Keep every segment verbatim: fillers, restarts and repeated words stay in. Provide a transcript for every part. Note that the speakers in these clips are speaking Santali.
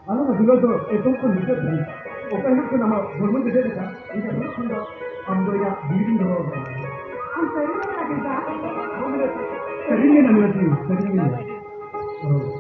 ᱟᱞᱟᱝᱟᱜ ᱫᱩᱞᱟᱹᱲ ᱫᱚ ᱮᱛᱚᱦᱚᱵ ᱠᱷᱚᱱ ᱢᱩᱪᱟᱹᱫ ᱫᱷᱟᱹᱵᱤᱡ ᱚᱠᱟ ᱦᱤᱞᱳᱜ ᱠᱷᱚᱱ ᱟᱢᱟᱜ ᱦᱚᱲᱢᱚ ᱡᱩᱫᱟᱹ ᱞᱮᱠᱟ, ᱤᱧᱟᱹᱜ ᱦᱚᱲᱢᱚ ᱠᱷᱚᱱ ᱫᱚ ᱟᱢ ᱫᱚ ᱤᱧᱟᱹᱜ ᱡᱤᱣᱤ ᱜᱮᱢ ᱫᱚᱦᱚ ᱟᱠᱟᱫᱟ᱾ ᱟᱢ ᱥᱟᱹᱨᱤ ᱜᱮᱢ ᱞᱟᱹᱭ ᱮᱫᱟ? ᱥᱟᱹᱨᱤ ᱜᱮ ᱱᱟᱝ ᱞᱟᱹᱴᱩ, ᱥᱟᱹᱨᱤ ᱜᱮ᱾ ᱦᱳᱭ᱾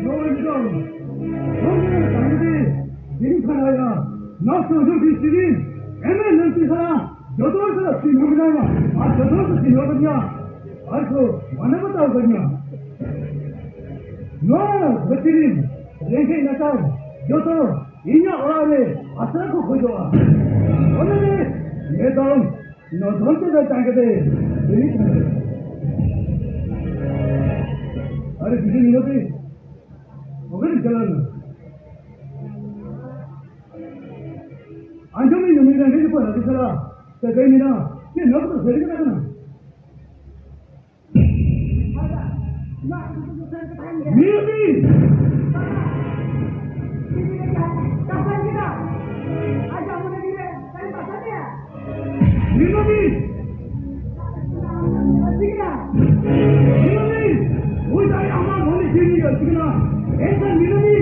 ᱱᱚᱜᱼᱚᱭ ᱱᱤᱛᱚᱝ ᱥᱚᱝᱜᱮ ᱥᱟᱝᱜᱮ ᱡᱤᱱᱤᱥ ᱠᱟᱱᱟ᱾ ᱱᱚᱣᱟ ᱥᱩᱡᱳᱜᱽ ᱥᱤᱨᱤᱧ ᱮᱢᱮ ᱞᱟᱹᱠᱛᱤ ᱠᱟᱱᱟ᱾ ᱡᱚᱛᱚ ᱦᱚᱲ ᱠᱚ ᱪᱤᱱᱦᱟᱹ ᱢᱮᱱᱟᱭᱟ ᱟᱨ ᱡᱚᱛᱚ ᱦᱚᱲ ᱠᱚ ᱪᱤᱱᱦᱟᱹ ᱠᱟᱫᱤᱧᱟ ᱟᱨ ᱠᱚ ᱢᱟᱱᱟᱣ ᱵᱟᱛᱟᱣ ᱠᱟᱫᱤᱧᱟ᱾ ᱱᱚᱣᱟ ᱫᱷᱟᱹᱨᱛᱤ ᱨᱮᱱ ᱨᱮᱸᱜᱮᱡ ᱱᱟᱪᱟᱨ ᱡᱚᱛᱚ ᱤᱧᱟᱹᱜ ᱚᱲᱟᱜ ᱨᱮ ᱟᱥᱨᱟ ᱠᱚ ᱠᱷᱚᱡᱚᱜᱼᱟ᱾ ᱚᱱᱟᱛᱮ ᱱᱤᱛᱚᱝ ᱱᱚᱣᱟ ᱫᱷᱚᱱ ᱛᱮᱫᱚ ᱛᱟᱦᱮᱸ ᱠᱟᱛᱮ ᱵᱤᱱᱤᱰ ᱠᱟᱱᱟ᱾ ᱟᱨ ᱠᱤᱪᱷᱩ ᱫᱤᱱ ᱢᱚᱫᱽᱫᱷᱮ ᱚᱠᱟᱨᱮ ᱪᱟᱞᱟᱣ ᱮᱱᱟ? ᱟᱸᱡᱚᱢ ᱤᱧ ᱩᱱᱤ ᱨᱮᱸᱜᱮᱡ ᱠᱚ ᱨᱟᱹᱜᱤ ᱥᱟᱞᱟ ᱥᱟᱹᱜᱟᱹᱭ ᱢᱮᱱᱟᱜᱼᱟ᱾ ᱪᱮᱫ ᱱᱚᱣᱟ ᱠᱚᱫᱚ ᱥᱟᱹᱨᱤ ᱠᱟᱛᱷᱟ ᱠᱟᱱᱟ? ᱢᱤᱱᱚᱛᱤ! ᱢᱤᱱᱚᱛᱤ! ᱢᱤᱱᱚᱛᱤ! ᱦᱩᱭ ᱫᱟᱲᱮᱭᱟᱜᱼᱟ ᱟᱢᱟᱜ ᱢᱚᱱᱮ ᱡᱤᱣᱤ ᱟᱹᱛᱠᱤᱨ ᱠᱟᱱᱟ᱾ ᱮᱱᱠᱷᱟᱱ ᱢᱤᱱᱚᱛᱤ,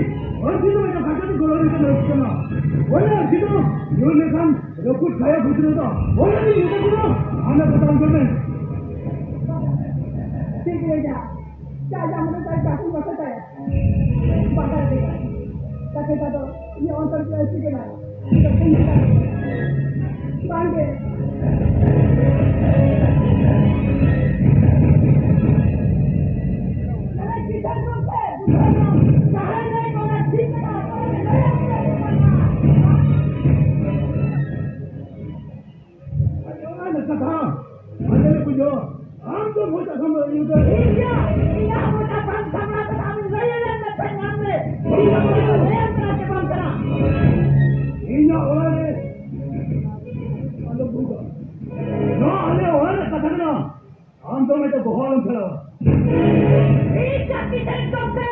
ᱟᱹᱛᱠᱤᱨ ᱫᱚ ᱢᱤᱫᱴᱟᱝ ᱠᱟᱛᱷᱟ ᱫᱚ ᱜᱚᱲᱚ ᱨᱮ ᱟᱹᱛᱠᱤᱨ ᱠᱟᱱᱟ᱾ ᱚᱱᱟ ᱟᱹᱛᱠᱤᱨ ᱫᱚ ᱧᱩᱨ ᱞᱮᱠᱷᱟᱱ ᱨᱟᱹᱯᱩᱫ ᱠᱟᱭᱟ ᱵᱷᱤᱛᱨᱤ ᱫᱚ᱾ ᱚᱱᱟ ᱜᱮ ᱧᱩᱨ ᱠᱟᱱᱟ᱾ ᱚᱱᱟ ᱠᱟᱛᱷᱟ ᱟᱸᱡᱚᱢ ᱢᱮ᱾ ᱴᱷᱤᱠ ᱞᱟᱹᱭ ᱫᱟ᱾ ᱪᱟ ᱡᱟᱢ ᱨᱮ ᱪᱟ ᱪᱟᱥ ᱵᱟᱥᱟ ᱛᱟᱭᱟ᱾ ᱵᱟᱰᱟᱭ ᱜᱮ᱾ ᱛᱟᱠᱮ ᱫᱟᱫᱚ, ᱤᱧᱟᱹᱜ ᱚᱱᱛᱚᱨ ᱠᱚ ᱟᱹᱥᱤ ᱠᱟᱱᱟ᱾ ᱵᱟᱝ ᱜᱮ᱾ ᱤᱧᱟᱜ ᱚᱲᱟᱜ ᱨᱮ ᱟᱞᱚᱢ ᱵᱷᱩᱜᱟ᱾ ᱱᱚᱣᱟ ᱟᱞᱮ ᱚᱲᱟᱜ ᱨᱮ ᱠᱟᱛᱷᱟ ᱠᱟᱱᱟ᱾ ᱟᱢ ᱫᱚ ᱢᱤᱫᱴᱟᱝ ᱵᱚᱦᱚᱜ ᱟᱞᱚᱢ ᱠᱷᱟᱨᱟᱣᱟ᱾ ᱤᱧ ᱡᱟᱹᱛᱤ ᱛᱮᱫ ᱜᱚᱢᱠᱮ,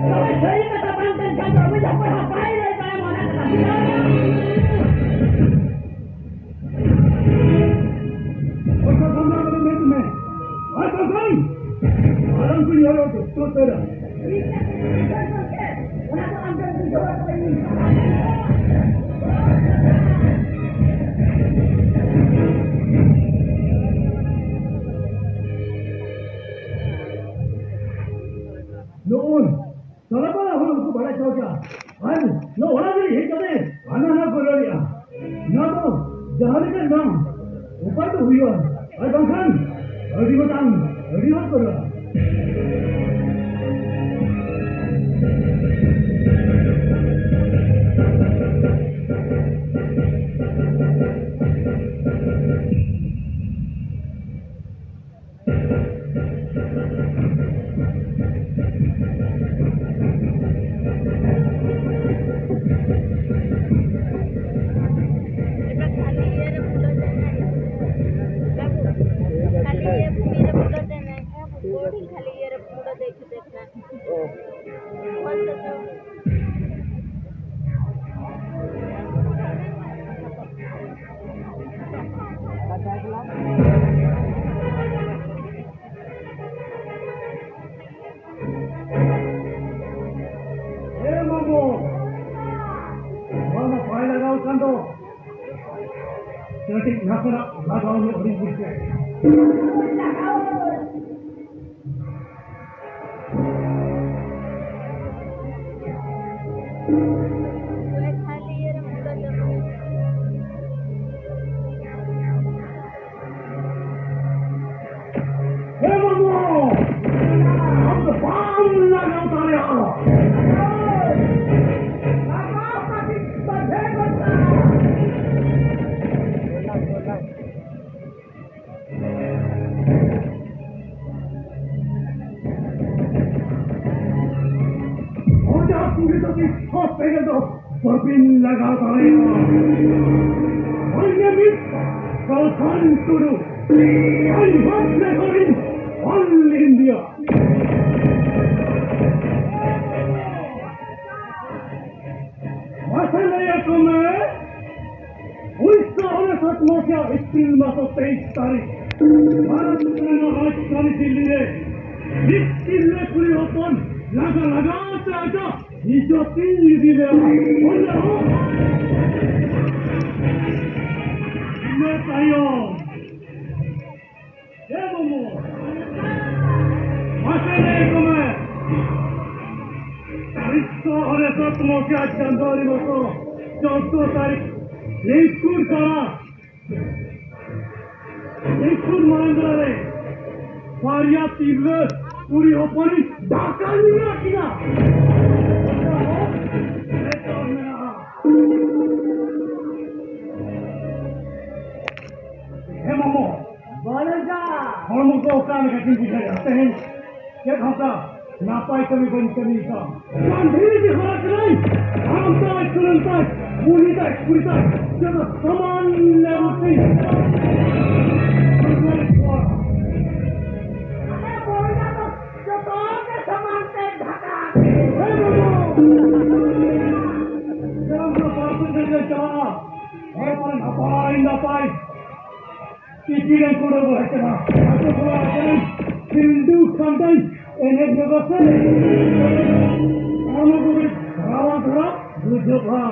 ᱛᱚᱵᱮ ᱥᱟᱹᱨᱤ ᱠᱟᱛᱷᱟ ᱵᱟᱝ ᱠᱟᱱ ᱠᱷᱟᱱ ᱫᱚ ᱩᱱᱤ ᱫᱚ ᱚᱠᱚᱭ ᱦᱚᱸ ᱵᱟᱭ ᱞᱟᱹᱭ ᱫᱟᱲᱮᱭᱟᱢᱟ ᱚᱱᱟ ᱠᱟᱛᱷᱟ᱾ ᱚᱠᱟ ᱥᱟᱢᱱᱟ ᱨᱮ ᱢᱮᱱ ᱢᱮ, ᱟᱨ ᱵᱟᱝᱠᱷᱟᱱ ᱟᱞᱚᱢ ᱠᱩᱞᱤ ᱦᱚᱲ ᱫᱚ ᱛᱚ ᱛᱮᱨᱟ᱾ ᱤᱧ ᱡᱟᱹᱛᱤ ᱛᱮᱫ ᱜᱚᱢᱠᱮ, ᱚᱱᱟ ᱫᱚ ᱟᱢ ᱫᱚ ᱵᱩᱡᱷᱟᱹᱣ ᱟᱠᱟᱫᱟᱹᱧ᱾ ᱱᱚᱜᱼᱚᱭ ᱥᱟᱞᱟ ᱯᱟᱲᱟ ᱦᱚᱲ ᱠᱚ ᱵᱟᱲᱟᱭ ᱦᱚᱪᱚ ᱠᱮᱫᱟ᱾ ᱟᱨ ᱱᱚᱣᱟ ᱚᱲᱟᱜ ᱨᱮ ᱦᱮᱡ ᱠᱟᱛᱮ ᱦᱟᱱᱟ ᱱᱚᱣᱟ ᱠᱚ ᱨᱚᱲᱮᱫᱼᱟ᱾ ᱱᱚᱣᱟ ᱫᱚ ᱡᱟᱦᱟᱸ ᱞᱮᱠᱟ ᱨᱮᱱᱟᱜ ᱩᱯᱟᱭ ᱫᱚ ᱦᱩᱭᱩᱜᱼᱟ, ᱟᱨ ᱵᱟᱝᱠᱷᱟᱱ ᱟᱹᱰᱤ ᱜᱚᱴᱟᱝ ᱟᱹᱰᱤ ᱦᱚᱲ ᱠᱚ ᱨᱚᱲᱟ᱾ ᱮᱵᱟᱨ ᱠᱷᱟᱹᱞᱤ ᱤᱭᱟᱹ ᱨᱮ ᱵᱩᱞᱟᱹᱣ ᱛᱟᱦᱮᱱᱟ᱾ ᱵᱟᱹᱵᱩ, ᱠᱷᱟᱹᱞᱤ ᱤᱭᱟᱹ ᱵᱷᱩᱢᱤ ᱨᱮ ᱵᱩᱞᱟᱹᱣ ᱛᱟᱦᱮᱱᱟ᱾ ᱵᱳᱨᱰ ᱠᱷᱟᱹᱞᱤ ᱤᱭᱟᱹ ᱨᱮ ᱵᱩᱞᱟᱹᱣ ᱫᱮᱡ ᱠᱟᱛᱮ ᱛᱟᱦᱮᱱᱟ᱾ ᱚ᱾ ᱚᱱᱟ ᱛᱮᱫᱚ ᱮ ᱵᱟᱹᱵᱩ, ᱱᱚᱣᱟ ᱢᱟ ᱵᱟᱭ ᱞᱟᱜᱟᱣ ᱠᱟᱱ ᱫᱚ᱾ ᱠᱟᱹᱴᱤᱡ ᱱᱟᱥᱮᱱᱟᱜ ᱞᱟᱜᱟᱣ ᱧᱚᱜ ᱦᱩᱭ ᱜᱮᱥᱮ᱾ ᱦᱮ ᱵᱟᱹᱵᱩ, ᱟᱢ ᱫᱚ ᱵᱟᱢ ᱞᱟᱜᱟᱣ ᱫᱟᱲᱮᱭᱟᱜᱼᱟ᱾ ᱥᱚᱝᱜᱤᱛ ᱟᱹᱰᱤ ᱥᱚᱛ ᱛᱮᱜᱮ ᱫᱚ ᱵᱟᱹᱵᱤᱱ ᱞᱟᱜᱟᱣ ᱫᱟᱲᱮᱭᱟᱜᱼᱟ᱾ ᱦᱚᱭ ᱢᱤᱫ ᱠᱟᱞᱥᱟᱱ ᱴᱩᱰᱩ, ᱟᱭ ᱦᱚᱸ ᱱᱮᱦᱚᱨᱤᱧ ᱚᱞ ᱤᱱᱰᱤᱭᱟ᱾ ᱢᱟᱥᱮ ᱞᱟᱹᱭ ᱟᱠᱚ ᱢᱮ, ᱩᱱᱤᱥᱥᱚ ᱩᱱᱩᱥᱟᱴ ᱢᱚᱥᱤᱦᱟ ᱮᱯᱨᱤᱞ ᱢᱟᱥ ᱛᱮᱭᱤᱥ ᱛᱟᱹᱨᱤᱠᱷ ᱵᱷᱟᱨᱚᱛ ᱨᱮᱱᱟᱜ ᱨᱟᱡᱽᱫᱷᱟᱱᱤ ᱫᱤᱞᱞᱤ ᱨᱮ ᱢᱤᱫ ᱛᱤᱨᱞᱟᱹ ᱠᱩᱲᱤ ᱦᱚᱯᱚᱱ ᱞᱟᱜᱟ ᱞᱟᱜᱟ ᱛᱮ ᱟᱡᱚ ᱱᱤᱡᱚ ᱛᱤᱧ ᱤᱫᱤ ᱞᱮᱭᱟ᱾ ᱚᱸᱰᱮ ᱦᱚᱸ ᱤᱱᱟᱹ ᱛᱟᱭᱚᱢ ᱦᱮ ᱵᱟᱹᱵᱩ, ᱢᱟᱥᱮ ᱞᱟᱹᱭ ᱟᱠᱚ ᱢᱮ, ᱩᱱᱤᱥᱥᱚ ᱩᱱᱩᱥᱟᱴ ᱢᱚᱥᱤᱦᱟ ᱡᱟᱱᱩᱣᱟᱨᱤ ᱢᱟᱥ ᱪᱳᱫᱫᱳ ᱛᱟᱹᱨᱤᱠᱷ ᱱᱤᱥᱠᱩᱨ ᱠᱟᱲᱟ, ᱱᱤᱥᱠᱩᱨ ᱢᱟᱭᱟᱝ ᱨᱮ ᱵᱟᱨᱭᱟ ᱛᱤᱨᱞᱟᱹ ᱠᱩᱲᱤ ᱦᱚᱯᱚᱱᱤᱧ ᱰᱟᱠᱟ ᱧᱩᱨ ᱟᱹᱠᱤᱱᱟ᱾ ᱚᱱᱟ ᱦᱚᱸ ᱨᱮᱠᱚᱨᱰ ᱢᱮᱱᱟᱜᱼᱟ᱾ ᱦᱮ ᱢᱟᱢᱚ, ᱵᱟᱲᱮᱡᱟ᱾ ᱦᱚᱲᱢᱚ ᱠᱚ ᱚᱠᱟ ᱞᱮᱠᱟ ᱠᱤᱱ ᱵᱩᱡᱷᱟᱹᱣᱮᱫᱼᱟ? ᱛᱮᱦᱮᱧ ᱪᱮᱫ ᱦᱚᱸ ᱚᱱᱠᱟ ᱱᱟᱯᱟᱭ ᱠᱟᱹᱢᱤ ᱵᱟᱹᱧ ᱠᱟᱹᱢᱤ ᱟᱠᱟᱫ᱾ ᱜᱟᱱᱫᱷᱤ ᱡᱤ ᱦᱚᱲ ᱠᱟᱹᱱᱟᱹᱧ᱾ ᱦᱟᱲᱟᱢ ᱛᱟᱭ, ᱠᱩᱲᱟᱹᱱ ᱛᱟᱭ, ᱵᱩᱲᱦᱤ ᱛᱟᱭ, ᱠᱩᱲᱤ ᱛᱟᱭ, ᱡᱚᱛᱚ ᱥᱚᱢᱟᱱ ᱞᱮ ᱨᱩᱴᱤ᱾ ᱟᱞᱮ ᱵᱚᱲ ᱫᱚ ᱡᱚᱛᱚ ᱜᱮ ᱥᱚᱢᱟᱱ ᱛᱮ ᱰᱷᱟᱠᱟ᱾ ᱦᱮᱸ ᱵᱟᱹᱵᱩ᱾ ᱡᱚᱢ ᱫᱚ ᱵᱟᱨ ᱯᱮ ᱫᱤᱱ ᱞᱮ ᱪᱟᱞᱟᱜᱼᱟ᱾ ᱦᱚᱲ ᱠᱚ ᱱᱟᱯᱟᱭ ᱱᱟᱯᱟᱭ᱾ ᱛᱤᱛᱤ ᱨᱮ ᱠᱩᱲᱟᱹ ᱵᱚᱦᱮ ᱠᱟᱱᱟ᱾ ᱟᱛᱳ ᱠᱚᱲᱟ ᱠᱟᱱᱟᱭ᱾ ᱠᱷᱤᱞᱰᱩ ᱠᱷᱟᱱᱰᱟᱭ ᱮᱱᱮᱡ ᱧᱚᱜᱟ ᱥᱮ᱾ ᱦᱚᱲᱢᱚ ᱠᱚ ᱠᱟᱹᱴᱤᱡ ᱨᱟᱣᱟ ᱫᱷᱟᱨᱟ ᱵᱩᱡᱷᱟᱹᱜᱼᱟ᱾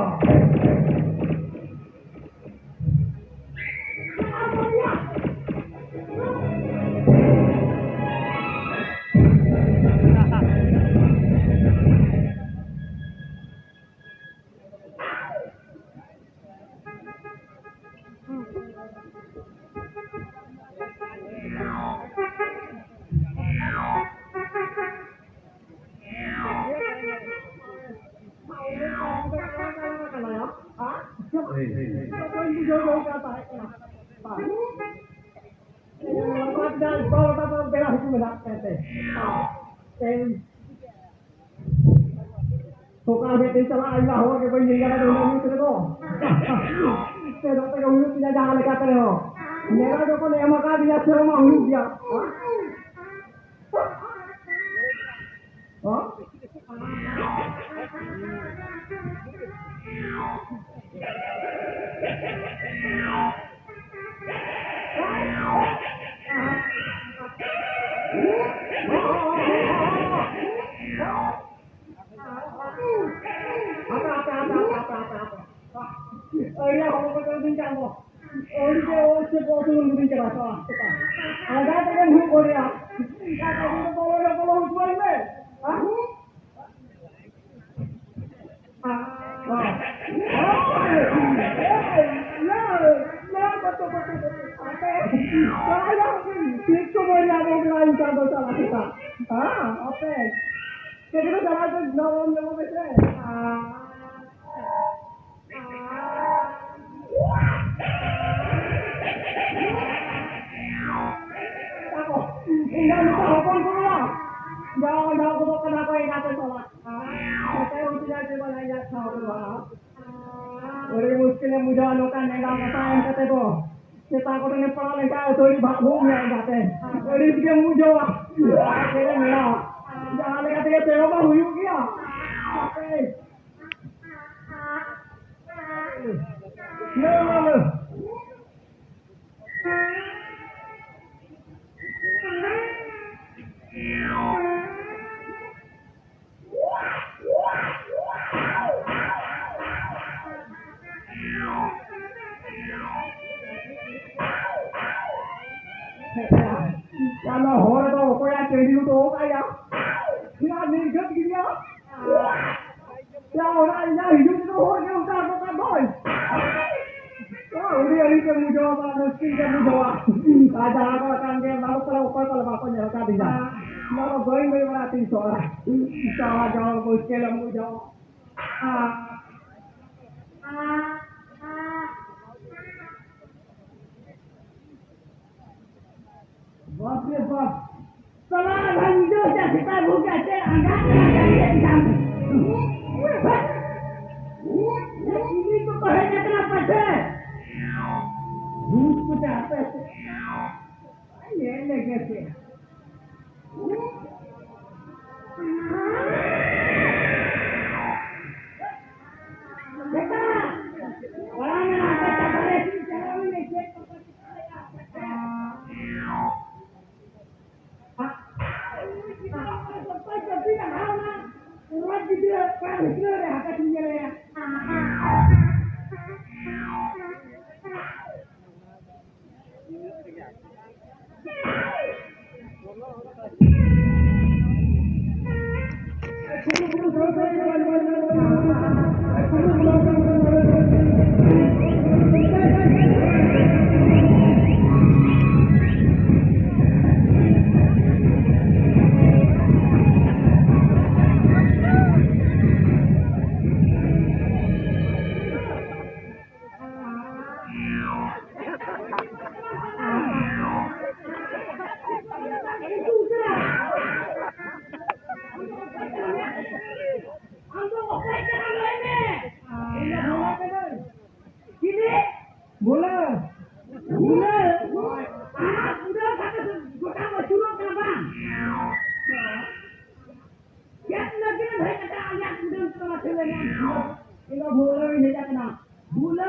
ᱚᱠᱟ ᱥᱮᱫ ᱛᱮᱧ ᱪᱟᱞᱟᱜᱼᱟ, ᱤᱧ ᱢᱟ ᱦᱚᱨ ᱜᱮ ᱵᱟᱹᱧ ᱧᱮᱞ ᱧᱟᱢᱮᱫ ᱫᱚ, ᱩᱱᱟᱹᱜ ᱧᱩᱛ ᱨᱮᱫᱚ᱾ ᱪᱮᱫᱚᱜ ᱛᱮᱜᱮ ᱦᱩᱭᱩᱜ ᱛᱤᱧᱟ ᱡᱟᱦᱟᱸ ᱞᱮᱠᱟ ᱛᱮ ᱨᱮᱦᱚᱸ᱾ ᱱᱮᱰᱟ ᱡᱚᱠᱷᱚᱱ ᱮᱢ ᱟᱠᱟᱫᱤᱧᱟ, ᱪᱮᱫ ᱢᱟ ᱦᱩᱭᱩᱜ ᱜᱮᱭᱟ᱾ ᱦᱮᱸ? ᱟᱯᱮ, ᱟᱯᱮ, ᱟᱯᱮ᱾ ᱟᱹᱰᱤ ᱦᱚᱲ ᱠᱚ ᱫᱩᱧ ᱠᱟᱱ ᱫᱚ᱾ ᱟᱹᱰᱤ ᱜᱮ ᱚᱞ ᱥᱮ ᱠᱚ ᱫᱩᱧ ᱫᱩᱧ ᱪᱟᱞᱟᱜ ᱠᱟᱱᱟ᱾ ᱟᱸᱡᱟ ᱛᱮᱜᱮ ᱢᱤᱫ ᱠᱚᱨᱮᱭᱟ᱾ ᱵᱚᱞᱚ ᱞᱮ ᱵᱚᱞᱚ ᱦᱚᱪᱚᱣᱟᱹᱧ ᱢᱮ᱾ ᱦᱮᱸ? ᱤᱧ ᱫᱚ ᱱᱩᱠᱩ ᱦᱚᱯᱚᱱ ᱠᱚ ᱢᱮᱱᱟ᱾ ᱡᱟᱣ ᱡᱟᱣ ᱠᱚᱫᱚ ᱠᱟᱱᱟ ᱠᱚ ᱮᱸᱜᱟᱛᱮ ᱥᱟᱞᱟᱜ᱾ ᱥᱮᱛᱮ ᱩᱱᱠᱤᱱᱟᱜ ᱡᱤᱵᱚᱱ ᱟᱭᱟᱜ ᱴᱷᱟᱶ ᱨᱮ ᱵᱟᱦᱟ᱾ ᱟᱹᱰᱤ ᱢᱩᱥᱠᱤᱞᱮᱢ ᱵᱩᱡᱷᱟᱹᱣᱟ ᱱᱚᱝᱠᱟ ᱱᱮᱰᱟ ᱢᱮᱥᱟ ᱮᱢ ᱠᱟᱛᱮ ᱫᱚ᱾ ᱥᱮᱛᱟ ᱠᱚᱴᱷᱮᱱ ᱮᱢ ᱯᱟᱲᱟᱣ ᱞᱮᱱᱠᱷᱟᱱ ᱟᱹᱛᱷᱟᱹᱲᱤ ᱵᱷᱟᱜᱽ ᱦᱩᱭᱩᱜ ᱜᱮᱭᱟ ᱮᱸᱜᱟᱛᱮ᱾ ᱟᱹᱲᱤᱥ ᱜᱮᱢ ᱵᱩᱡᱷᱟᱹᱣᱟ᱾ ᱪᱮᱫ ᱮᱢ ᱢᱮᱱᱟ? ᱡᱟᱦᱟᱸ ᱞᱮᱠᱟ ᱛᱮᱜᱮ ᱛᱮᱦᱚᱸ ᱵᱟᱝ ᱦᱩᱭᱩᱜ ᱜᱮᱭᱟ᱾ ᱦᱟᱯᱮ᱾ ᱞᱟᱹᱭ ᱢᱮ, ᱞᱟᱹᱭ᱾ ᱪᱟᱞᱟᱣ ᱦᱚᱨ ᱫᱚ ᱚᱠᱚᱭᱟᱜ ᱴᱟᱺᱰᱤ ᱦᱚᱴᱚ ᱠᱟᱜ ᱭᱟ? ᱭᱟ, ᱱᱤᱨᱜᱷᱟᱹᱛ ᱜᱤᱫᱽᱨᱟᱹ᱾ ᱭᱟ, ᱚᱲᱟᱜ ᱤᱧ ᱦᱤᱡᱩᱜ ᱛᱮᱫᱚ ᱦᱚᱨ ᱜᱮ ᱚᱱᱠᱟ ᱟᱴᱚᱠ ᱠᱟᱜ ᱫᱚᱭ᱾ ᱭᱟ, ᱟᱹᱰᱤ ᱟᱹᱲᱤᱥ ᱮᱢ ᱵᱩᱡᱷᱟᱹᱣᱟ, ᱵᱟᱝ ᱢᱩᱥᱠᱤᱞ ᱜᱮᱢ ᱵᱩᱡᱷᱟᱹᱣᱟ᱾ ᱟᱨ ᱡᱟᱦᱟᱸ ᱠᱚ ᱠᱟᱱ ᱜᱮ, ᱚᱱᱟ ᱫᱚ ᱛᱟᱦᱞᱮ ᱚᱠᱚᱭ ᱠᱚ ᱵᱟᱠᱚ ᱧᱮᱞ ᱠᱟᱫᱤᱧᱟ? ᱚᱱᱟ ᱫᱚ ᱵᱟᱹᱧ ᱞᱟᱹᱭ ᱵᱟᱲᱟ ᱛᱤᱥ ᱦᱚᱸ᱾ ᱡᱟᱦᱟᱸ ᱡᱟᱦᱟᱸ ᱢᱩᱥᱠᱤᱞ ᱮᱢ ᱵᱩᱡᱷᱟᱹᱣᱟ᱾ ᱵᱟᱯ ᱨᱮ ᱵᱟᱯ᱾ ᱥᱟᱞᱟ ᱨᱟᱱᱡᱚ ᱪᱟ ᱥᱮᱛᱟ ᱵᱷᱩᱜᱟ ᱪᱮ ᱟᱸᱜᱟ ᱟᱸᱜᱟ ᱪᱮ ᱡᱟᱢ᱾ ᱚᱠᱟ ᱵᱷᱤᱛᱨᱤ ᱨᱮ ᱦᱟᱯᱮ ᱛᱤᱧ ᱧᱮᱞᱮᱭᱟ᱾ ᱟᱢ ᱫᱚ ᱚᱠᱚᱭ ᱠᱟᱱᱟᱢ ᱞᱟᱹᱭ ᱢᱮ? ᱤᱧ ᱫᱚ ᱵᱷᱳᱞᱟ ᱠᱟᱹᱱᱟᱹᱧ᱾ ᱪᱤᱞᱤ? ᱵᱷᱳᱞᱟ᱾ ᱵᱷᱳᱞᱟ? ᱟᱨ ᱵᱷᱳᱞᱟ ᱠᱟᱛᱮ ᱜᱚᱴᱟ ᱠᱚ ᱟᱹᱪᱩᱨᱚᱜ ᱠᱟᱱᱟ ᱵᱟᱝ? ᱪᱮᱫ ᱞᱟᱹᱜᱤᱫ ᱮᱢ ᱦᱮᱡ ᱟᱠᱟᱱᱟ ᱟᱞᱮᱭᱟᱜ ᱠᱩᱰᱟᱹᱢ ᱛᱟᱞᱟ ᱛᱮ ᱞᱟᱹᱭ ᱢᱮ? ᱤᱧ ᱫᱚ ᱵᱷᱳᱞᱟᱧ ᱦᱮᱡ ᱟᱠᱟᱱᱟ᱾ ᱵᱷᱳᱞᱟ